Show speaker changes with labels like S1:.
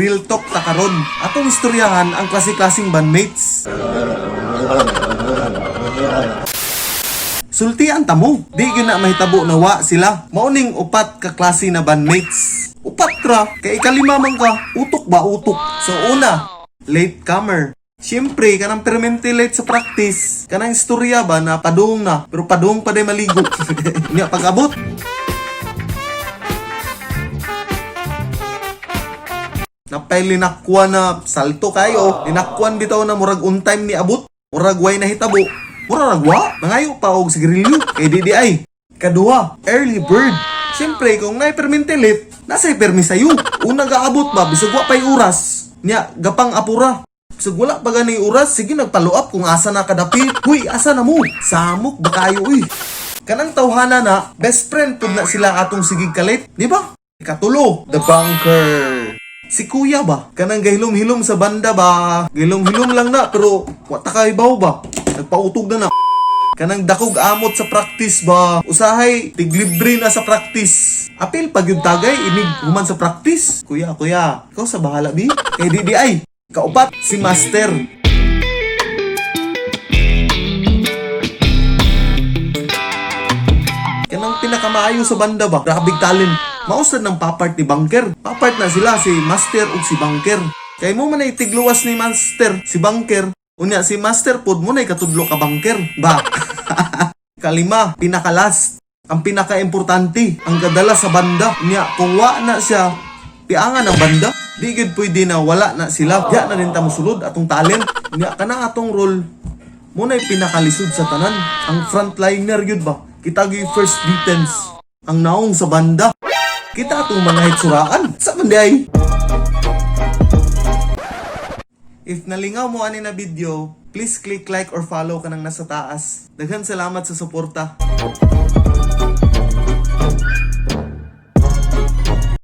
S1: Mag-real talk ta karon. Atong istoryahan ang klase-klaseng bandmates. Sultian ta mo. Di gyud na mahitabo na wa sila. Mauning upat ka klase na bandmates. Upat ra, kay ikalima man ka, utok ba utok. So una, late comer. Siyempre, kanang permente late sa practice. Kanang istorya ba na padung na, pero padung pa day maligo. Nya pag-abot, napay linakwa na salto kayo. Linakwan bitaw na murag on time ni abot. Murag way nahitabo. Murag wa. Nangayo pa og sigarilyo. Kay di ay. Kaduha, early bird. Siyempre, kung naay permente late, nasa permi sayo. Una gaabot ba, bisag wa pa'y oras. Nya, gapang apura. Bisag wala pa gani oras, sige nagpalo up kung asa na kadapit. Huy, asa na mo? Samok ba kayo uy? Kanang tawhana na, best friend pud na sila atong sigig kalit, di ba? Ikatulo, the bunker. Si kuya ba? Kanang gahilom-hilom sa banda ba? Gahilom-hilom lang na pero wa ta kaibaw ba? Nagpautog na na. Kanang dakog amot sa practice ba? Usahay tiglibre na sa practice. Apil pag yung tagay inig human sa practice. Kuya, kuya, ikaw sa bahala bi. Kay di di ay. Kaupat si master. Kanang pinakamaayo sa banda ba? Grabig talent. Mausad ng papart ni Bunker. Papart na sila si Master ug si Bunker. Kay mo man ay tigluwas ni Master, si Bunker. Unya si Master pod mo na katudlo ka Bunker. Ba. Kalima, pinakalast. Ang pinakaimportante, ang gadala sa banda. Unya kung wa na siya, piangan ang banda. Di gid pwede na wala na sila. Diya na rin ta mosulod atong talent. Unya kana atong role mo na'y pinakalisod sa tanan. Ang frontliner yun ba? Kita gyud first defense. Ang naong sa banda. Kita atong mga hitsuraan. Sa man di ay? If nalingaw mo ani na video, please click like or follow kanang nasa taas. Daghan salamat sa suporta.